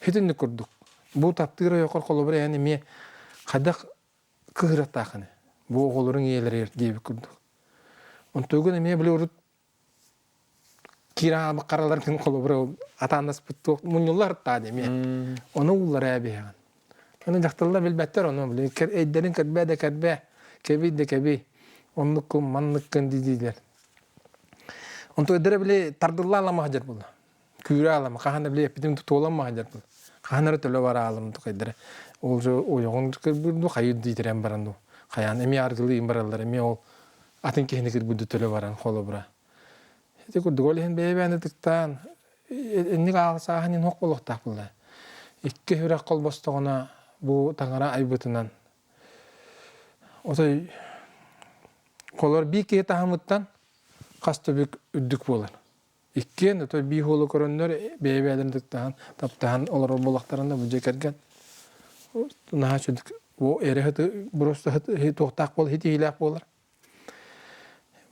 Итинник курдук. Бу таптыыр ойоххор холобур эн эмиэ хайдах кыһыраттаахыны. Бу оҕолоруҥ ийэлэригэр диэбит курдук. Онтугун эмиэ били урут киирэн харалар күн холобура атааннаспыт туох мунньуллар таа эмиэ. Ону ууллара эбиһэҕин. Ону дьахталлар билбэттэр ону били эйдэрин кэрбээ да кэрбээ, кэбий да кэбий. Оннуккун, манныккын дии-диилэр. Онту өйдөрө били тардыллаа ламаһа дьэр буолла. Күүрэ алама, хаһан да били эппитим тутуоламмаһа дьэр буолла. Хаһан эрэ төлө бара алым тукайдара. Ол же ойоҕун кырбыыр хайыр диитэрэн баран ду. Хайаан эмиэ аргылыын бараллар, эмиэ ол атын киһини кырбыырды төлө баран холобура. Ити курдук ол иһин бэйэ-бэйэни ытыктаан инник аалсааһын иһин ох буолуохтаах буолла. Икки сүрэх холбостоҕуна бу таҥара айбытынан отой холор биир киһи таһымыттан хас да бүк үрдүк буолар. Иккиэн отой биир уолу көрөннөр бэйэ-бэйэлэрин ытыктаһан, таптаһан олорор буоллахтарына бу дьиэ кэргэн наһаа үчүгэй эрэ просто туохтаах буолар, хитиилээх буолар.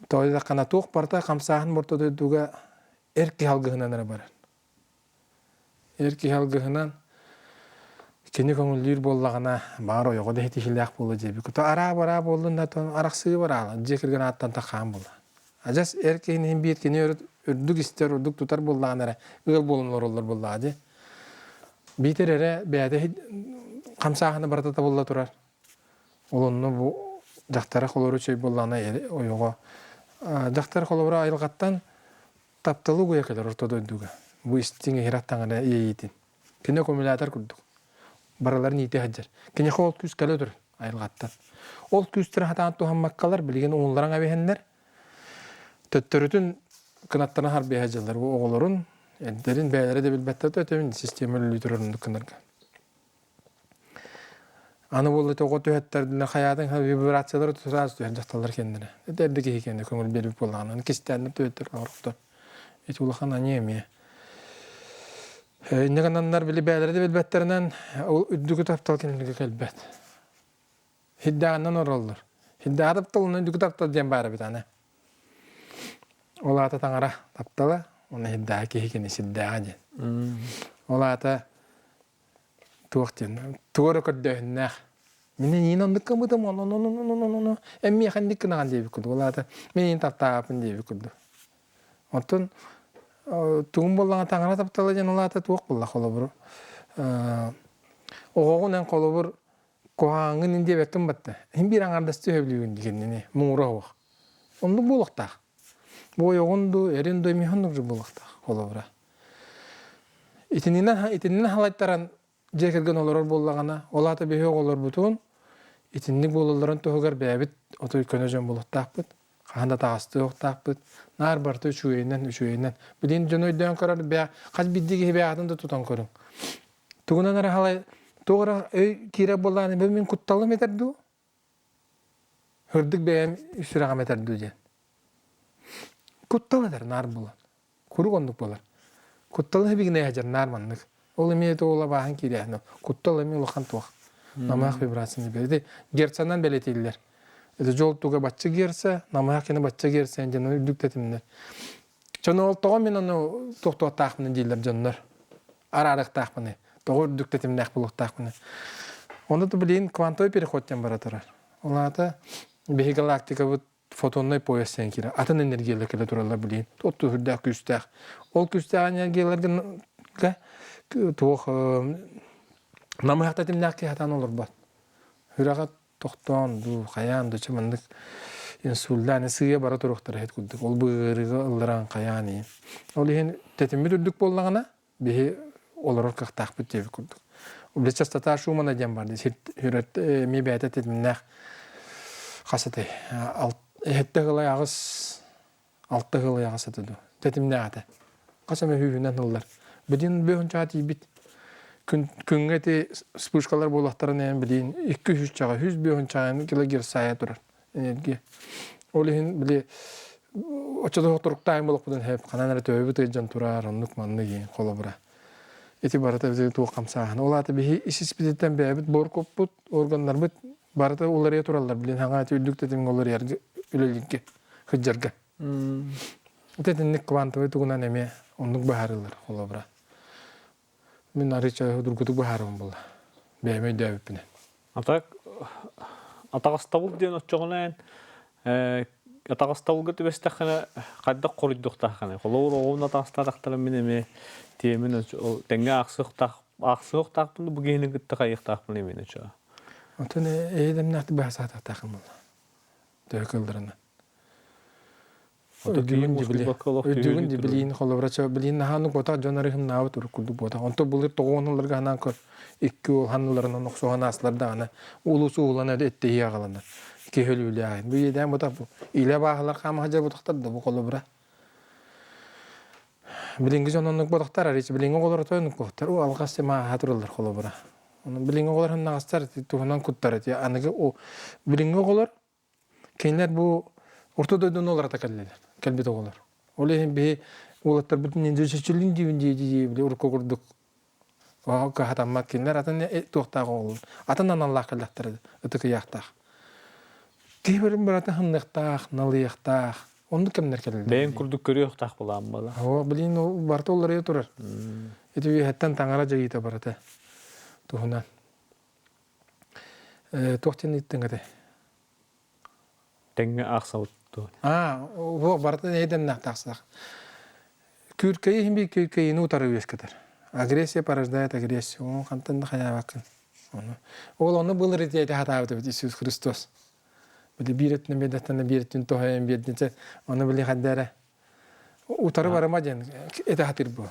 Тоҕо диэтэххинэ туох барыта хамсааһын орто дойдуга эр киһи алгыһынан эрэ барар. Эр киһи алгыһынан кини көҥүллүүр буоллаҕына, баар ойоҕо да иһитиһиилээх буолуо диэбит. Араа-бараа буоллун да, арахсыы бараала, дьиэ кэргэн ааттан тахаан буолла. Адьас эр киһини иһин биир кини үрдүк истэр, үрдүк тутар буоллаҕына эрэ ыал буолан олороллор буоллаҕа дии. Биитэр эрэ бэйэтэ хамсааһына барыта табылла турар. Ол онно бу дьахтара холобура үчүгэй буоллаҕына ойоҕо дьахтар холобура айылҕаттан тапталы угуйа кэлэр орто дойдуга. Бу истиҥ иһирэх таҥара иэйиитин. Кини аккумулятор курдук. Барыларын иитэ сылдьар. Киниэхэ ол күүс кэлэ турар айылҕаттан. Ол күүстэрин хатаан туһаммаккалар билигин уҥулларан эбиһэннэр төттөрүтүн кынаттана харбыйа сылдьаллар. Бу оҕолорун, эрдэрин бэйэлэрэ да билбэттэр да өтөбүн систиэмэ үлэлии турар оннук гынарга. Аны буолла тоҕо түһэттэрдинэ хайаатын вибрациялары сразу түһэр дьахталлар кэннэрэ. Это эрдэ киһи кэннэ көҥүл биэрбит буоллаҕына кистээннэр түһэттэр оҥорохтор. Ити улахан аньыы эмиэ. Инньэ гынаннар били бэйэлэрэ да билбэттэринэн ол үрдүкү таптал кинилэргэ кэлбэт. Хиддааҕынан ороллор. Хиддааҕы таптал уонна үрдүкү таптал диэн баар эбит аны. Ол аата таҥара таптала уонна хиддааҕы киһи кини сирдээҕэ диэн. Ол аата туох диэн тугу эрэ көрдөөһүннээх мин эйиин оннук гыммытым ону эн миэхэ инник гынаҕын диэбит курдук ол аата мин эйиин таптаабаппын диэбит курдук оттон тугум буоллаҕына таҥара таптала диэн ол аата туох буолла холобур оҕоҕун эн холобур куһаҕаҥҥын ин диэбэккин батта иһин биир аҥаардастыы сөбүлүүгүн дигиннини муҥура суох оннук буолуохтаах бу ойоҕун дуу эрин дуу эмиэ оннук буолуохтаах холобура Итининэн итиннэн халайтаран дьиэ кэргэн олорор буоллаҕына, ол аата биһиги оҕолорбутун итинник буолалларын туһугар бэйэбит отой көнө дьон буолуохтаахпыт, хаһан да таҕыстыахтаахпыт, наар барыта үчүгэйинэн, үчүгэйинэн. Билигин дьону өйдөөн көрөр бэйэ хас биирдии киһи бэйэҕитин да тутан көрүҥ. Тугунан эрэ халай туох эрэ өй киирэр буоллаҕына, бу мин кутталым этэр дуу? Үрдүк бэйэм сүрэҕим этэр дуу диэн. Куттал этэр наар буолан. Куруук оннук буолар. Кутталы эбигинэ сылдьар наар маннык. Ол эмиэ туола бааһын киирээһин. Куттал эмиэ улахан туох. Намыһах вибрацияны берди. Герцанан бэлиэтииллэр. Это дьол туга бачча герца, намыһах кини бачча герца диэн үрдүк тэтимнэр. Дьон ол тоҕо мин ону туохтуохтаахпын дииллэр дьоннор. Араарыахтаахпыны. Тоҕо үрдүк тэтимнээх буолуохтаахпыны. Ону да билигин квантовый переход диэн бара турар. Ол аата биһиги галактикабыт фотоннай пояс диэн киирэр. Атын энергиялар кэлэ тураллар билигин. Отту сүрдээх күүстээх. Ол күүстээх энергияларга туох намыһах тэтимнээх киһи сатаан олорбот. Сүрэҕэ тохтоон дуу, хайаан дуу, маннык инсульдаан сыыйа бара туруохтара иһит курдук. Ол быарыыга ылларан хайаан иһин. Ол иһин тэтиммит үрдүк буоллаҕына, биһи олорор кыахтаахпыт диэбит курдук. Били частота Шумана диэн бар дии эмиэ бэйэтэ тэтимнээх хас этэй эһэтте ыһылай аҕыс алта ыһылай аҕыс этэ дуу тэтимнээх этэ хас эмэ сүүһүнэн ыллар билин бөһүнчаҕа тиийбит күн күҥҥэ ити вспышкалар буолуохтарын эйэн билин 200 чаҕа 100 бөһүнчаҕа килогерцайа турар энергия. Ол иһин били оччотооҕу туруктаайын буолуохпутун сөп ханан эрэ төбөбүт ыалдьан турар оннук маннык иһин холобура. Ити барыта биһиги туох хамсааһын. Ол аата биһи ис-испититтэн бэйэбит буор куппут, органнарбыт барыта уларыйа тураллар. Билин хаҥа ити үрдүк тэтимҥэ уларыйарга үлэлииргэ, сылдьарга. Ити итинник квантовай тугунан эмиэ оннук быһаарыллар холобура. Мин арыыча судургутук быһаарабын буолла. Бэйэм өйдөөбүппүнэн. Атак атаҕастабыл диэн оччоҕуна эн атаҕастабылга түбэстэххинэ хайдах хоруйдуохтааххыный? Холобур, оҕобун атаҕастаатахтара мин эмиэ тиэмин тэҥҥэ аахсыахтаах аахсыахтаахпын бу киһини кытта хайыахтаахпын эмиэ оччоҕо. Оттон эйэ-дэмнээхтик быһа саатахтааххын буолла. Төһө кыалларынан. Өйдүүгүн ди билиин холобура билиин наһааны куотах дьон арыһымнаабыт урук курдук буотах. Онто былыр тоҕуонуларга ханаан көр икки уол ханныларынан охсуһан аастылар даҕаны улус уулан эттэһии аҕаланар. Киһи өлүүлээҕин. Бу иэдээн бутах бу. Илэ бааһылар хаамаха дьэ бутахтар да бу холобура. Билиҥҥи дьон оннук ботохтор, арыйчы билиҥҥи оҕолор отой оннук буолтар. О, алҕас мааһа тураллар холобура. Ону билиҥҥи оҕолор ханнаҕастар туһунан куттар эти. Аныгы билиҥҥи оҕолор Кинилэр бу орто дойдуну уларыта кэллилэр, кэлбит оҕолор. Ол иһин биһи уолаттарбытын индивидуальчилин диибин дии-дии били урукку курдук кыһатаммат кинилэр атын туохтаах оҕолор, атын аналлаах кэллэхтэрэ ытык ыйаахтаах. Киһи бэрин барыта ханныахтаах, налыйыахтаах. Оннук кэмнэр кэллилэр. Бэйэҥ курдук көрүөхтаах былаан буолла. Оо, билин ол барыта уларыйа турар. Ити үөһэттэн таҥара дьайыыта барыта туһунан. Туох диэн ыйыттыҥ этэй? Тэҥҥэ аахсабыт дуо? Аа, уһуох барытын эйдэннээх тахсах. Күүркэйи иһин биир күүркэйини утары үөскэтэр. Агрессия порождает агрессию. Ол хантан да хайаабаккын. Ону. Ол ону былыр ити хатаабыт эбит Иисус Христос. Били биир өттүнэн биэрдэттэн биир өттүн тоһойон биэрдинчэ ону били хадда эрэ утары барыма диэн этэ хатыр бу.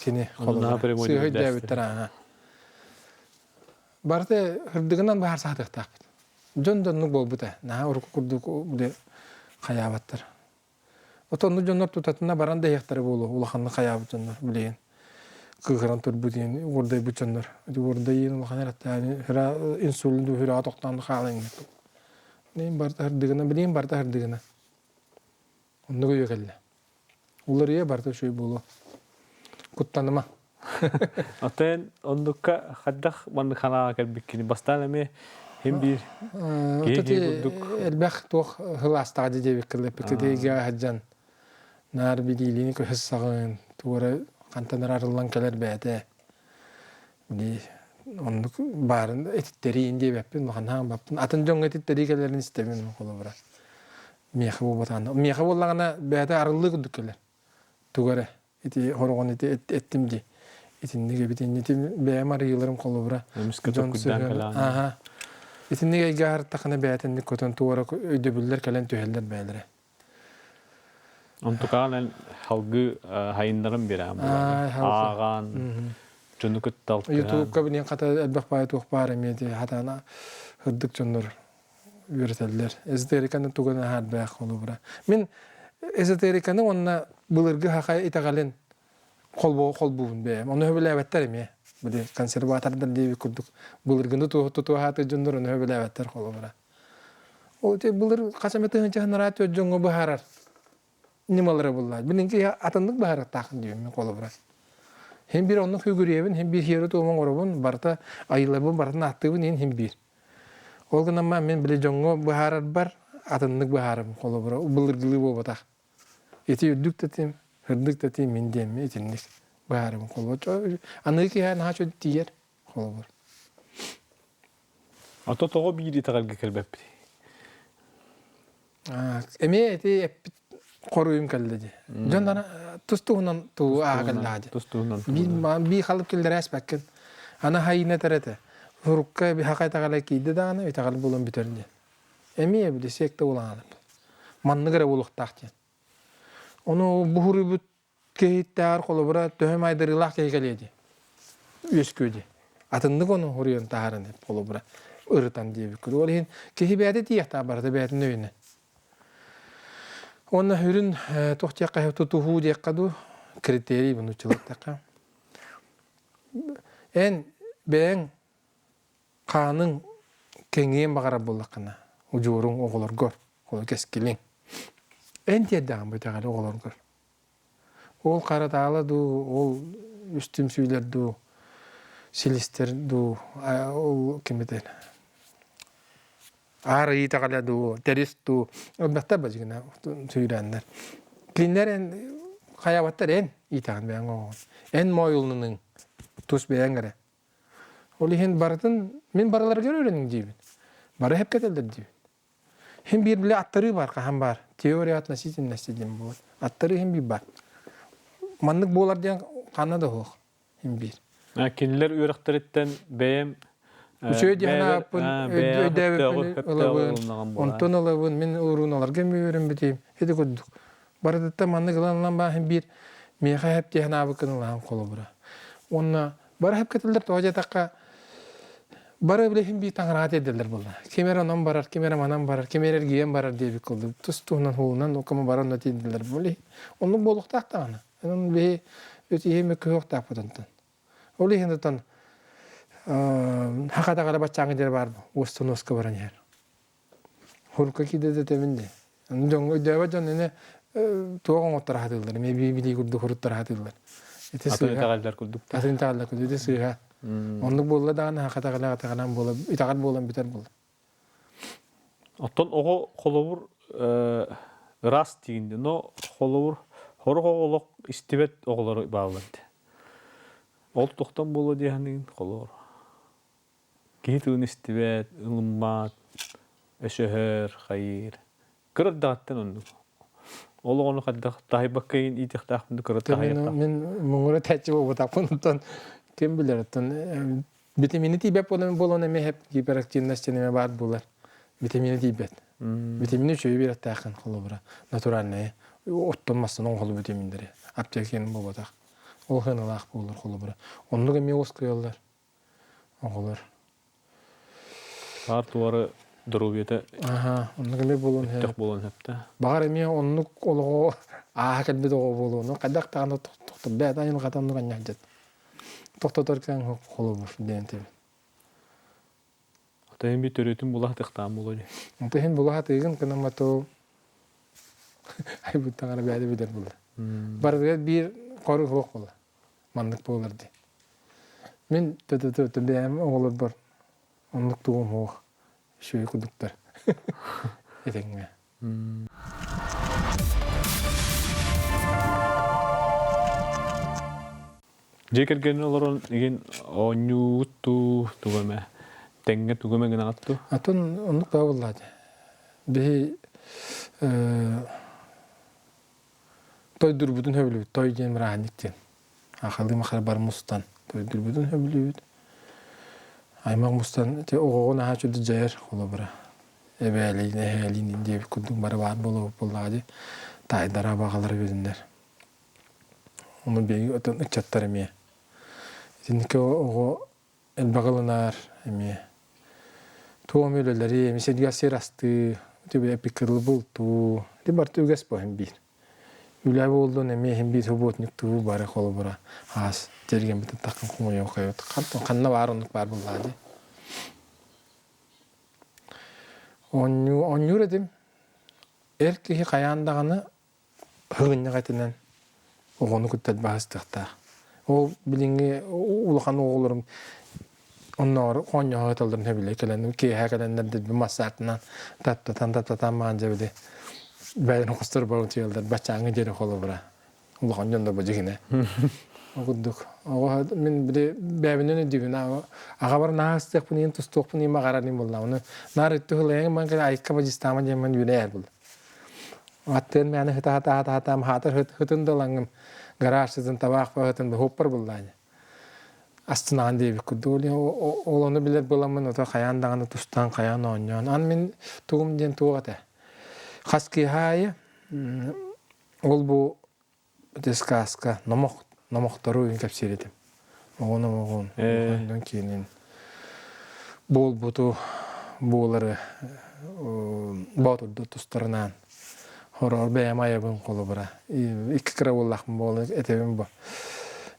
Кини холобура. Сыыһа өйдөөбүттэр ааһа. Барыта ырдыгынан баһар саатыахтаахпыт. Дьон да оннук буолбута. Наһаа урукку курдук били хайаабаттар. Отонну дьоннор тутатына баран да иһиэхтэрэ буолуо улаханнык хайаабыт дьоннор билигин. Кыыһыран турбут диэн уордайбыт дьоннор. Уордайыын улахан эрэттээни инсулин сүрэҕэ тохтоон хаалан Билигин барыта ырдыгына, билигин барыта ырдыгына. Оннук өйө кэллэ. Уларыйа барыта үчүгэй буолуо. Куттаныма. Оттон оннукка хайдах маннык санааҕа кэлбиккини бастаан эмиэ хим биир киһи киһи курдук элбэх туох хылаастаҕа диэбиккин лэппиккитигэ сылдьан наар билиилиини көһүс саҕын туора хантан арыллан кэлэр бэйэтэ били оннук баарын этиттэриин диэбэппин улаханнаан баппын атын дьоҥҥо этиттэрии кэлэрин истэбин холобура миэхэ буолбатаҕына миэхэ буоллаҕына бэйэтэ арыллыы курдук кэлэр тугу эрэ ити хороҕон ити эттим дии итинник эбит иннити бэйэм арыйыыларым холобура дьон сыһыан аха итинник эйгэ аһартахына бэйэтинник көтөн туора өйдөбүллэр кэлэн түһэллэр бэйэлэрэ Онтукаҕын эн салгыы хайыннарын бирээн буолаҕын ааҕаан дьону кытта алтыһан Ютубка билин хата элбэх баай туох баар эмиэ дии хатаана ырдык дьоннор үөрэтэллэр. Эзотериканы тугун аһаардаах холобура. Мин эзотериканы уонна былыргы хахай итэҕэлин холбоо холбуубун бэйэм. Ону сөбүлээбэттэр эмиэ. Били консерватордар диэбит курдук былыргыны тутуһааты дьоннор ону сөбүлээбэттэр холобура. Ол былыр хас эмэ тыһыынча ханараа түөрт дьоҥҥо быһаарар ньымалара буллаа. Билиҥки атыннык быһаарыахтааххын диибин мин холобура. Хин биир оннук хүгүрүйэбин, хин биир хиэрэ туомун оҥоробун, барыта айылабын, барытын ааттыыбын иһин хин биир. Ол гынан мин били дьоҥҥо быһаарарбар атыннык быһаарабын холобура былыргылыы буолбатах. Ити үрдүк да тиим, ырдык да тиим мин диэммин итинник быһаарабын холобура. Аныгы киһи наһаа үчүгэй тиийэр холобур. А то тоҕо биир итэҕэлгэ кэлбэппитий? Эмиэ ити эппит хоруйум кэллэ дии. Дьон тус-туһунан туу ааҕа кэллэҕэ дии. Тус-туһунан. Биир халып киллэрээспэккин. Аны хайына этэр этэ. Сурукка биһаха итэҕэлэ киирдэ даҕаны итэҕэл буолан бүтэр диэн. Эмиэ били секта буолан Маннык эрэ буолуохтаах диэн. Ону буһуруйбут киһиттээҕэр холобура төһө майдарыылаах киһи кэлиэ дии. Үөскүө дии. Атыннык ону хоруйан таһааран холобура ырытан диэбиккит. Ол иһин киһи бэйэтэ тиийиэхтээх барыта бэйэтин өйүнэн. Уонна сүрүн туох диэххэ тутуһуу диэххэ дуу критерий бу нууччалыктахха. Эн бэйэҥ хааныҥ кэҥиэн баҕарар буоллаххына удьуоруҥ оҕолоргор, ол кэскилиҥ. Эн тиэрдэҕин бу итэҕэли оҕолоргор. Ол харатаала дуу, ол үс түмсүүлэр дуу, силистэр дуу, ол ким этэр аар айыы итэҕэлэ дуу, тэрис дуу, элбэхтэр бадьыгына сүүрээннэр. Кинилэр эн хайаабаттар эн иитэҕин бэйэҥ оҕоҕун. Эн моойулнуҥ. Тус бэйэҥ эрэ. Ол иһин барытын мин барыларыгар үөрэниҥ диибин. Бары сөпкө этэллэр диибин. Хин биир били аттарыы бар хаһан баар. Теория относительности диэн буолар. Аттарыы хин биир бар. Маннык буолар диэн ханна да суох. Хин биир. Кинилэр үөрэхтэриттэн бэйэм Үчүгэй диэн ааппын өйдөөбүппүн ылабын, онтон ылабын, мин уруналарга мүөрүм Ити курдук. Барытыттан маннык ылан ылан бааһын биир миэхэ хэп диэн аабыккын ылаһан холобура. Уонна бары хэп кэтэллэр тоҕо диэтэххэ бары билэһин биир таҥараҕа тиэрдэллэр буолла. Ким эрэ онон барар, ким эрэ манан барар, ким эрэ эргийэн барар диэбит курдук. Тус туһунан хуунан окомо баран да тиэрдэллэр буолла. Оннук буолуохтаах даҕаны. Онон биһи өтиһи мөккүһүөхтаахпыт онтон. Ол иһин отон хахатаҕара баччааҥҥа диэри баар уостан уоска баран иһэр. Хурка киирдэ да этэбин дии. Дьоҥҥо өйдөөбөт дьон ини туох оҥоттор аһатыыллар, эмиэ бии-билии курдук уруттар аһатыыллар. Ити Атын сыыһа. итэҕэллэр курдук. Атын итэҕэллэр курдук. Ити сыыһа. Оннук буолла даҕаны хахатаҕала итэҕэлэн буола итэҕэл буолан бүтэр буолла. Оттон оҕо холобур ыраас диигин но холобур сорох оҕо олох истибэт оҕолору бааллар этэ. Ол тохтон буолуо дии саныыгын холобур. Киһи тылын истибэт, ылыммат, өсөһөр, хайыыр. Кыра эрдэҕиттэн оннук. Ол оҕону хайдах таһыйбакка иитиэхтээхпин кыра таһыйыахтаах. Мин муҥура тээччи буолбатахпын оттон ким билэр оттон витамины тиийбэт буолан буолан эмиэ хэп гиперактивность эмэ баар буолар. Витамины тиийбэт. Витамины үчүгэй биэрэхтээххин холобура натуральнайы оттон мастан оҥоһуллубут витаминнэри аптеканың буолбатах. Ол сыаналаах буолар холобура. Оннук эмиэ уоскуйаллар оҕолор. Саар туары доруобуйата Аха, оннук эмиэ буолуон өттөх сөп. буолуон сөп да. Баҕар эмиэ оннук олоҕу ааһа кэлбит оҕо буолуону хайдах даҕаны тохтор бэйэтэ айылҕата оннук анньаһдьыт. Тохтотор кэҥ холобур диэн этим. Отойун би төрүтүн була сатыахтаан буолуо дии. Отойун була сатыыгын кынамма тоо айбыт таҥара бэйэтэ билэр буолла. Барытыгар биир хору суох буолла. Маннык буолар дии. Мин төтөтө бэйэм оҕолорбор оннук тугум суох үчүгэй курдуктар этэҥҥэ. Дьиэ кэргэнин олорон игин оонньуубут дуу, тугу эмэ тэҥҥэ тугу эмэ гынаҕыт дуу? Атын оннук баа буоллаа дии. Биһи тойдурбутун сөбүлүүбүт. Той диэн бырааһынньык диэн. Ахалыы махара бар мустан тойдурбутун сөбүлүүбүт. Аймах мустан ити оҕоҕо наһаа үчүгэй дьайар холобура. Эбээлиин, эһээлиин диэбит курдук бары баар буолуо буоллаҕа дии. Таайдара, абаҕалара билиннэр. Ону биһиги отон ыччаттар эмиэ. Итинник оҕо элбэх ылынар эмиэ. Туом үлэлэри, эмиэ сиргэ сир астыы, эпиккырыл бултуу, ити барыта үгэс буолан биир. Үлэ буоллун эмиэ иһин биир субботниктуу бары холобура аас тиэргэммитин таххан хомуйуоххайбыт. Ханна баар оннук баар буоллаҕа дии. Оонньуу, оонньуур этим. Эр киһи хайаан даҕаны һыгынньах этинэн оҕону кытта баһыстыахтаах. Ол билиҥҥи улахан оҕолорум оннооҕор оонньоһо сыталларын сөбүлүү кэлэн киэһэ кэлэннэр дэлби массаатынан таптатан таптатан маан дьэ били бэйэлэрин хостор барытыйаллар баччааҥҥы диэри холобура улахан дьон да бу дьиҥинэ ол курдук оҕо мин били бэйэбинэн өйдүүбүн аҕабар наһаа ыстыахпын иһин тустуохпун иһин баҕарар иһин буолла ону наар өттү ылайаҥ ман кэлэ айыкка бадьыстаама диэммин үүнэ буолла Аттыан мээнэ хыта-хата-хата хаатар хытын да ылаҥҥым гараж сытын табаах баһытын быһыппар буллаани. Астынаан диэбит курдук ол ону билэр буоламмын ото хайаан даҕаны тустан хайаан оонньоон ан мин тугум диэн туох этэ хас киэһэ аайы ол бу Ити сказка номох номохтору кэпсиир этим. Оҕо номоҕун, улахан киинин буолбуту буолары боотурду тустарынан хороор бэйэм айабын холобура. Икки кыра буоллахпын буолан этэбин бу.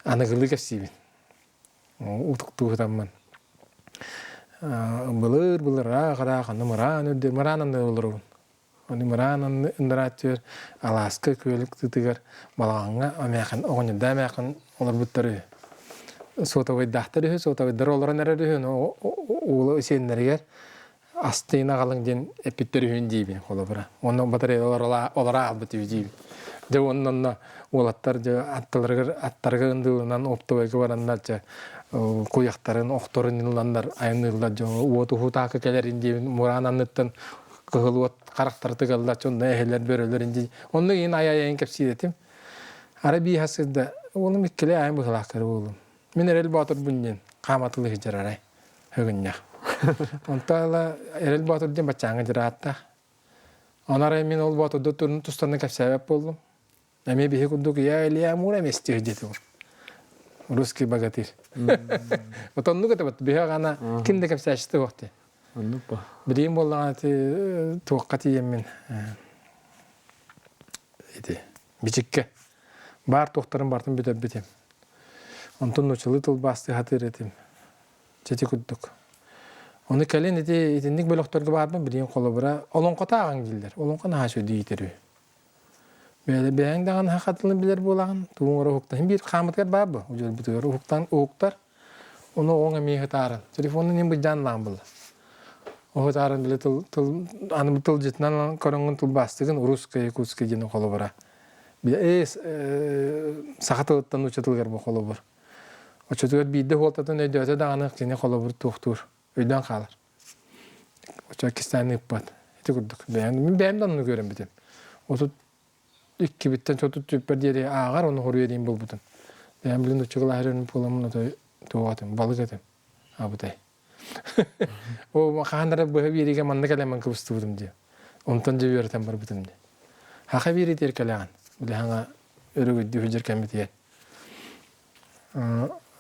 Аныгылыы кэпсиибин. Утуктуу сытаммын. Былыр былыр ыраах ыраах аны мыраан үрдү мыраан анныгар олоробун. Ону мыраан ындарааччыгар алааска күөл кытыытыгар балаҕаҥҥа эмээхин оҕонньордоох эмээхин олорбуттар үһү. Суотабайдаахтар үһү, суотабайдар олорон эрэр үһү, ону уола сиэннэригэр астыын аҕалыҥ диэн эппиттэр үһүн диибин холобура. Онно батарея олоро аалбыт үһү диибин. Дьэ уонна онно уолаттар дьэ аттыларыгар аттарыгар ындыыланан оптовойга бараннар дьэ куйахтарын охторун ыланнар айанныыллар дьэ уот уһутаакы кэлэрин диэбин мураан анныттан кыһыл уот харахтара тыгаллар дьэ онно эһэлэр бөрөлөр инди онно иин ай айан кэпсиир этим ара бии сырда уолум иккилэ айан быһылаахтары буолум мин эрэл боотурбун диэн хааматылы сылдьар арай хөгүнньэх онто ыла эрэл боотур диэн баччааҥҥа дьырааттаах Онон арай мин ол боотурду тустарынан кэпсээбэт буоллум. Эмиэ биһи курдук я Илья Муромец диэтим. Русский богатырь. Вот оннук это вот биһи ана ким да кэпсээччи туох дии. Оннук ба. Билигин буоллаҕына ити туохха тиийэммин ити бичиккэ баар туохтарын барытын бүтэрбитим. Онтон нууччалыы тылбаастыы сатыыр этим. Ити курдук. Ону кэлин ити итинник бөлөхтөргө баарбын билигин холобура олоҥхото ааҕыҥ дииллэр. Олоҥхо наһаа үчүгэй иитэр үһү. Бэйэ бэйэҥ даҕаны хатылын билэр буолаҕын, тугуҥ эрэ уһуктан биир хаамытыгар баар бу, удьуорбутугар уһуктан уһуктар. Ону оҕоҥ эмиэ ытааран, телефонун иһин быдьаан лаан булла. Уһутааран били тыл, тыл, аны тылдьытынан көрөҥҥүн тылбаастыгын русская, якутская диэн холобура. Э, саха тылыттан нуучча тылыгар бу холобур. Оччотугар биирдэ уолтатын өйдөөтө даҕаны кини холобур туохтуур, өйдөөн хаалар. Оччо кистээн ыыппат. Ити курдук. Бэйэм, мин бэйэм да оннук үөрэммитим. 32-биттэн 33-пэр диэри ааҕар, ону хоруйа диэн буолбутум. Бэйэм билин учугал аһарым буоламмын отой туох этим, балык этим. Абытай. О, хаһан эрэ быһа биэриигэ манна кэлэммин кыбыстыбытым дии. Онтон дьэ үөрэтэн барбытым дии. Хаха биэриитигэр кэлэҕин. Били хаҥа өрөгөйдүү сылдьар кэммитигэр.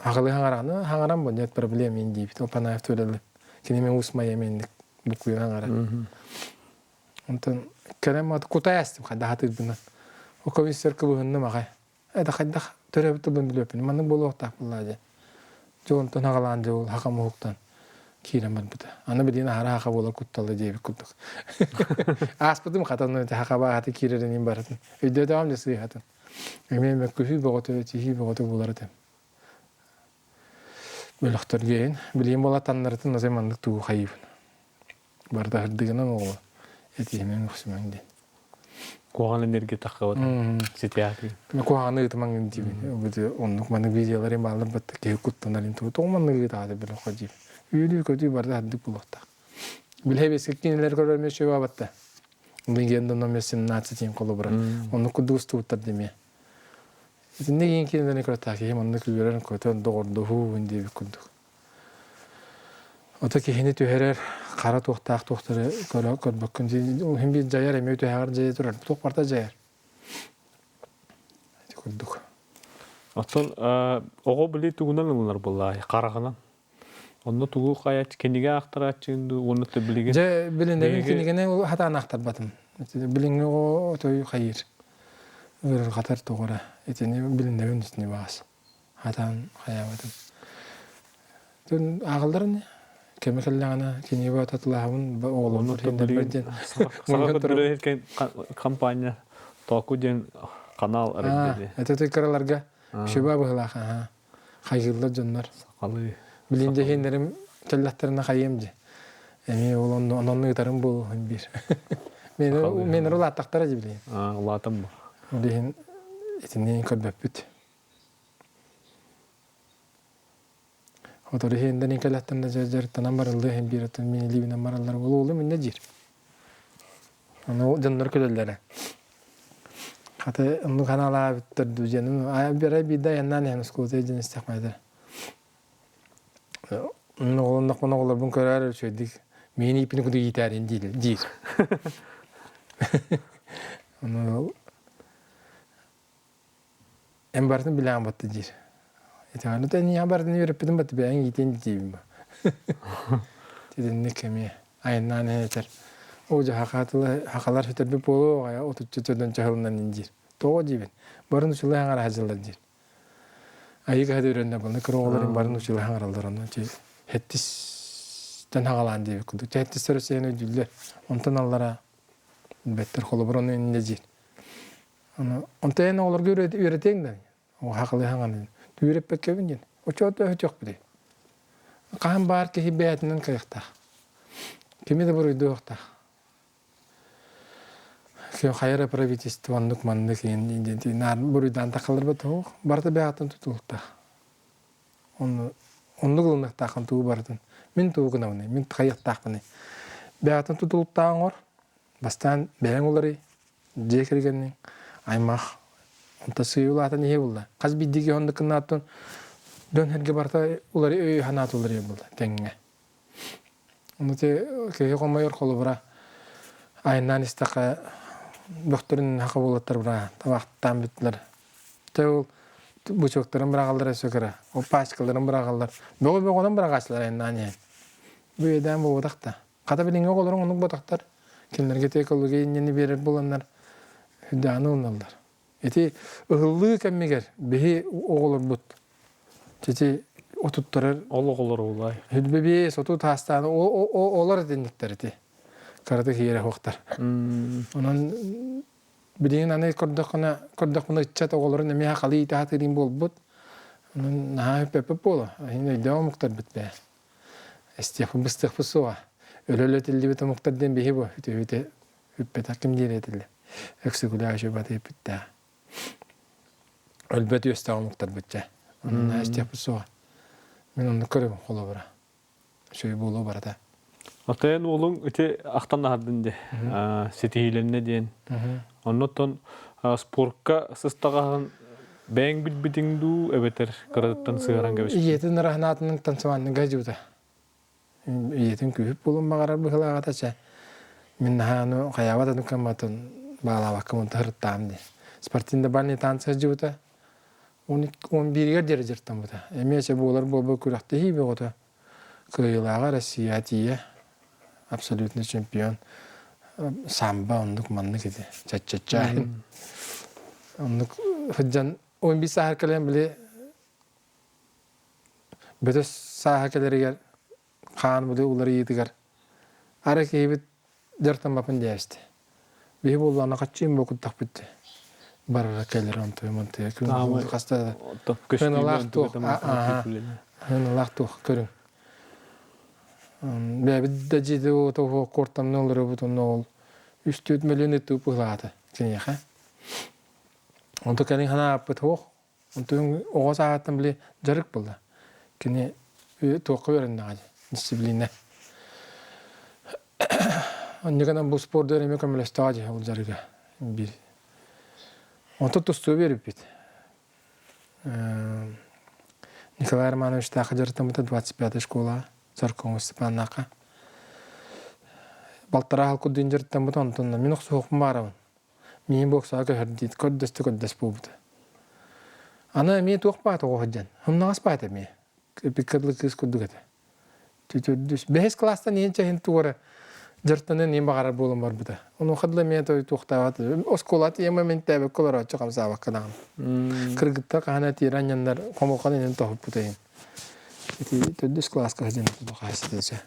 Аҕалыы хаҥараны хаҥаран бу нет проблем ин диибит. Ол Панаев төлөлү. Кини мен уус майа менник букуйа хаҥара. Онтон кэлэн кутай астым хайда хатыырбынан. О комиссар кыбыһынным аҕай. Это хайдах төрөөбүт тылбын билбэппин. Маннык буолуохтаах буоллаа дьэ. Дьэ онтон аҕалаан дьэ ол хахам уһуктан киирэн барбыта. Аны билигин аһара хаха буолар куттала диэбит курдук. Ааспытым хатан хаха баахаты киирэрин барытын. Өйдөөтөҕүм дьэ сыыһатын. Эмиэ мөккүһүү бөҕөтө, этиһии бөҕөтө буолар этэ. Бөлөхтөргө билигин буола таннарытын ase маннык тугу хайыыбын. Барыта сырдыгынан оҕо этиһимэҥ өхсүмэҥ диэн. Куһаҕан энергия таххабыт ситиһаатыгын. Куһаҕаны ыытымаҥ диибин. Оннук маннык видеолар бааллар батта киһи куттанар тугу тоҕо маннык ыытааты бөлөххө диибин. Үөрүү-көтүү барыта сырдык буолуохтаах. Билэ бэскэ кинилэр көрөр эмиэ үчүгэй батта. Легенда номер 17 диэн холобура. Оннук курдук устубуттар дэмиэ. Итинник иин кинилэри көрөтаах киһи маннык үөрэн көтөн доҕордоһуу диэбит курдук. Ото киһини түһэрэр хара туохтаах туохтары көрө көрбөккүн ол иһин биир дьайар эмиэ түһэҕэр дьайа турар туох барыта дьайар. Ити курдук. Оттон оҕо били тугунан ылынар буоллаа хараҕынан Онно тугу хайааччы кинигэ аахтарааччыгын дуу уонна билигин Дьэ билинэбин кинигэни хатаан аахтарбатым. Билиҥҥи оҕо отой хайыыр. Ыарырҕатар тоҕо эрэ. Итини билинэбин итини баҕас. Хатаан хайаабатым. Түн ааҕыллар ини. Кэмэ кэллэҕинэ кинигэ татылааһабын оҕолорбор иһиннэрбэр диэн. Саха көрдөрөр компания Току диэн канал арыйда. Это кыраларга шөбө быһылаах аха. Хайгыыллар дьоннор. Сахалыы. Билин дьэһиэннэрим кэллэхтэринэ хайыам дии. Эмиэ ол онно онон ыытарым буолуо биир. Мен улааттахтара дии билигин. Аа, улаатан бу. Билигин итини көрбөппүт. Хотору иһиндэн кэлэттэн да дьарыктанан барыллыы иһин биир оттон мин илиибинэн бараллар буолуо минне диир. Ону дьоннор күлэллэрэ. Хата оннук ханаалаабыттар дуу диэн арай биирдэ айаннаан иһэн оскуолата дьэн истэхпинэ оҕолоннохпуна оҕолорбун көрөөр үчүгэйдик миин ииппин курдук иитээрин диир. Ону эн барытын билэҕин батта диир. Итэҕэлэ да эйиэхэ барытын үөрэппитим батта бэйэҥ иитиэн диибин ба. Итинник эмиэ айаннаан иһэн этэр. Оо дьэ хахалар сүтэрбит буолуо аҕайа отучча төрдөн чаһылынан диир. Тоҕо диибин? Барын учулай хаҥара сылдьаллар диир. Айыы кыһа үрэннэ буолла кыра оҕолорун барын учулай хаҥараллар онно хэттистэн хаҕалаан диэбит курдук. Хэттистэр өссө өйдүүллэр. Онтон аллара билбэттэр холобур ону иннэ диир. Онто эн оҕолорго үөрэтиэҥ да хахалыы хаҥанын үөрэппэккэбин диэн оччоҕо өтүөхпүтүй хаһан баар киһи бэйэтинэн кыахтаах кими да буруйдуохтаах. Хайа эрэ правительство оннук маннык диэн наар буруйдаан тахалларбат суох. Барыта бэйэҕиттэн тутулуктаах. Онну оннук ылыныахтааххын тугу барытын. Мин тугу гынабыный, мин хайыахтаахпыный. Бэйэҕиттэн тутулуктаах оҥор. Бастаан бэйэҥ уларый, дьиэ кэргэниҥ, аймах онто сыыйа улаатан иһиэ буолла. Хас биирдии киһи оннук гынааттан дьон сэргэ барыта уларый өйү санаата уларыйар буолла тэҥҥэ. Ону ити киһи хомойор холобура айаннаан истэххэ бөхтөрүн хака буолаттар быра табахтаан бүттүлэр. Тэ ол бычоктарын быраҕаллар өссө кыра. Ол пачкаларын быраҕаллар. Бөҕө бөҕөнөн быраҕааччылар айаннаан иһэн. Бу иэдээн буолбатах да. Хата билиҥҥи оҕолоруҥ оннук ботахтар. Кинилэргэ ити экология инньэни биэрэр буоланнар үрдэҕинэ ылыналлар. Ити ыһыллыы кэмигэр биһи оҕолорбут ити отуттарар Ол оҕолор улай. Хүлбэбиэ соту таастааны олор этинниктэр ити. Караты киирэ хуохтар. Онон билигин аны көрдөххүнэ көрдөхпүнэ ыччат оҕолорун эмиэ хахалыы иитэ сатыырын буолбут. Онон наһаа өппөппүт буола. Иһин өйдөөх омуктарбыт бээ. Эстиэхпит быстыахпыт суоҕа. Өлө-өлө тиллибит омуктар диэн биһи бу үтүөбүтэ Үппэтэх ким диир этилэ. Өксөкүлээх үчүгэй ыппыттаа. Өлбөт үөстээх омуктарбыт дьэ. Онно истиэхпит суоҕа. Мин оннук көрөбүн холобура. Үчүгэй буолуо барыта. Отойон уолуҥ ити ахтан аһардын дии. Ситиһиилэннэ диэн. Оннуттан спортка сыстаҕаһын бэйэҥ билбитиҥ дуу эбэтэр кыратыттан сыһыаран кэбиспитиҥ? Ийэтин ыраһынаатынан танцевальныйга дьыбыта. Ийэтин күүһүп буолуон баҕарар быһыылааҕа чэ мин наһаа аны хайаабат аны кымматын баалаабакка мунта сырыттаам дии. Спортивный бальный танцы сылдьыбыта. 11-гэр диэри дьарыктаммыта. Эмиэ чэ буолар буолбут күрэхтэһии бөҕөтө. Кыайыылааҕа Россия тиийэ абсолютный чемпион. Самбо оннук маннык ити. Чаччачча. Оннук сылдьан 11 сааһар кэлэн били Бөтөс сааһа кэлэригэр хаан быды уларыйыытыгар арай киһибит дьартаммаппын диэбистэ. Биһи буоллаҕына хаччыым буокуттахпыт дии. Барара кэлэр онтуйа монтуйа күн хаста да сыаналаах туох сыаналаах туох көрүҥ. Бэйэбит да дьиэде уоту куортамны олоробут онно ол үс-түөрт мөлүйүөн ытыы быһылаата киниэхэ. Онто кэлин санааппыт суох Онтон оҕо сааһыттан били дьарык буолла. Кини туохха үөрэннэҕэ дии, дисциплина. Онньугунан бу спордугар эмиэ көмөлөстөҕө дии ол дьарыга биир. Онтон тустуу биэрбиппит. Николай Романовичтаахха дьарыктаммыта 25-й школа Царкоҥ Степаннаахха. Балтараа сыл курдук дьарыктаммыта, онтон мин охсуһуохпун баарабын. Миин боксаҕа көһөрдүүт, көрдөстө көрдөс буолбута. Аны эмиэ туох баата оҕо сылдьан, сымнаҕас баата эмиэ. Пиккадлы кыыс курдук этэ. Төрдүс, бэһис класстан иһин чэһин туора дьартанан иһин баҕарар буолан барбыта. Онуоха дылы эмиэ той туохтаабат. Оскуола тиэмэ мин тээбэккэ олорооччу хамсаабакка даҕаны. Кыргыттар хаһан этиир анньаннар хомулхан иһин тоһуппута иһин. Ити төрдүс класска сылдьан хаһыстыыча.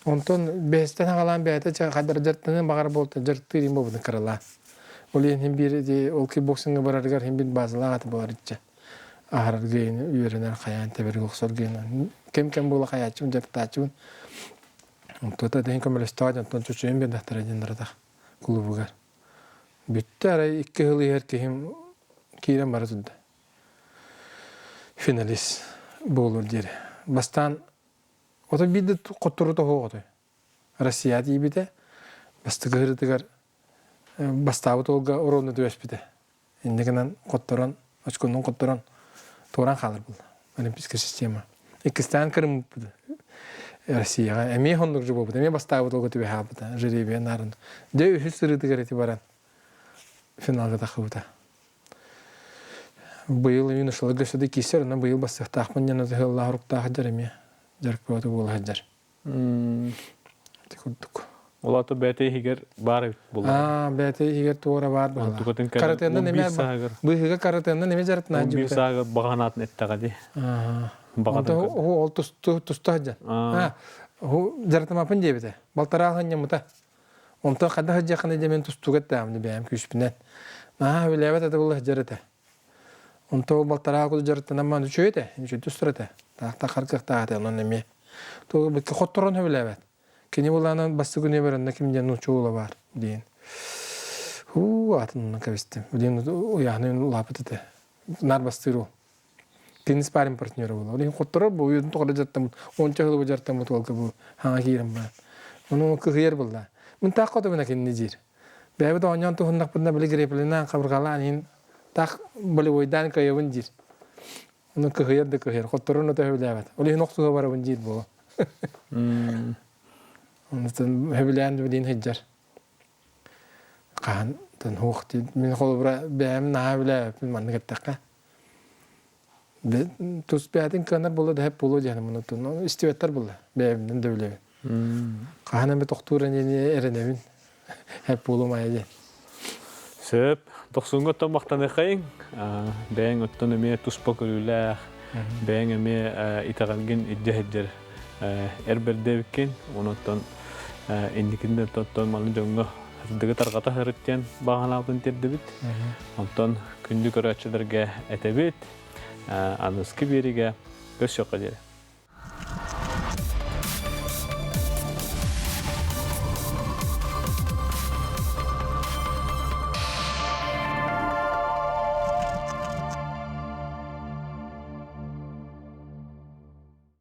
Онтон бэһистэн аҕалаан бэйэтэ чэ хайдах дьарыктаныан баҕар буолта дьарыктыыр им буолбутун кыралаан. Ол иһин син биир ити ол кикбоксиҥҥа барарыгар син биир базалаах аты буолар иччэ. Аһарарга үөрэнэр хайаан тэбэргэ охсорго кэм-кэм буола хайааччыбын дьарыктааччыбын. Онтуота да иһин көмөлөстөҕө дьонтон чочуйан биэрдэхтэрэ диэн баратах кулуубугар. Бүттэ арай икки сыл иһэр киһим киирэн бара турда. Финалист буолуор диэри. Бастаан Ото биирдэ хоттору тоһуоҕутой. Россия тиийбитэ, бастакы ыһыытыгар бастаабыт уолга оруолну түбэспитэ. Инньэ гынан хотторон, очконун хотторон туоран хаалар буолла. Олимпийская система. Иккистээн кырыммыппыт Россияҕа. Эмиэ оннук же буолбут. Эмиэ бастаабыт уолга түбэһэ хаалбыта. Жеребия нарын. Дьэ үһүс сырыытыгар ити баран финалга таххыбыта. Быйыл юношаларга өссө да киирсэр, онон быйыл бастыахтаахпын диэн ыһыаллаах уруктаах сылдьар эмиэ дьарык бөҕөтө буола сылдьар. Ити курдук. Ол аата бэйэтэ иһигэр баар эбит буолла. Аа, бэйэтэ иһигэр туора баар быһыылаах. Онтукатын Каратэннэн эмиэ быыһыга каратэннэн эмиэ дьарыктанаан 11 сааһыгар баҕанаатын эттэҕэ дии. Онто ол тусту туста сылдьан. Аа, дьарыктамаппын диэбитэ. Балтараа сынньаммыта. Онтон хайдах сылдьыаххыный диэн мин тустууга эттэҕим бэйэм күүспүнэн. Наһаа үлээбэт этэ буолла сылдьар этэ. Онто ол балтараа курдук дьарыктанан маан үчүгэй этэ, үчүгэй тустар этэ. Таах харгыахтаах этэ онон эмиэ. Тугу бикки хотторон сөбүлээбэт. Кини булаанан бастакы нүөмэр онно ким диэн нуучча уола баар диэн. Һуу, аатын кэбистим. Билин уйаһын улаапыт этэ. Нар бастыыр ол. Кини спарринг партнера буолар. Ол иһин хотторор бу уйун тоҕо дьартаммыт, онча сылы бу дьартаммыт уолга бу хаҥа киирэн баран. Ону кыһыйар буолла. Мин таах хотубуна кинини диир. Бэйэбит оонньоон туһуннахпытына били греплинан хабырҕалаан иһин таах болевойдаан кыайабын диир. Ону кыһыйар да кыһыйар. Хотторун да төһөбүлээбэт. Ол иһин охсуһа барабын диир буолу. Онтон сөбүлээн билин сылдьар. Хаһан хуох мин холобура бэйэм наһаа билээбиппин маннык эттэххэ. Тус бэйэтин кыанар буолла да буолуо диэн мунутун истибэттэр буолла бэйэбинэн да билэбин. Хаһан эмэ тохтуур эниэни эрэнэбин. Хэп буолумайа диэн. Сөп. Тохсуҥҥа оттон махтаныаххайыҥ. Бэйэҥ оттон эмиэ туспа көрүүлээх, бэйэҥ эмиэ итэҕэлгин илдьэ сылдьар эр бэрдэ эбиккин. Онон инникитин да оттон маны дьоҥҥо сырдыгы тарҕата сырыт диэн баҕа санаабытын тиэрдэбит. Онтон күндү көрөөччүлэргэ этэбит. Аныгыскы биэриигэ көрсүөххэ диэри.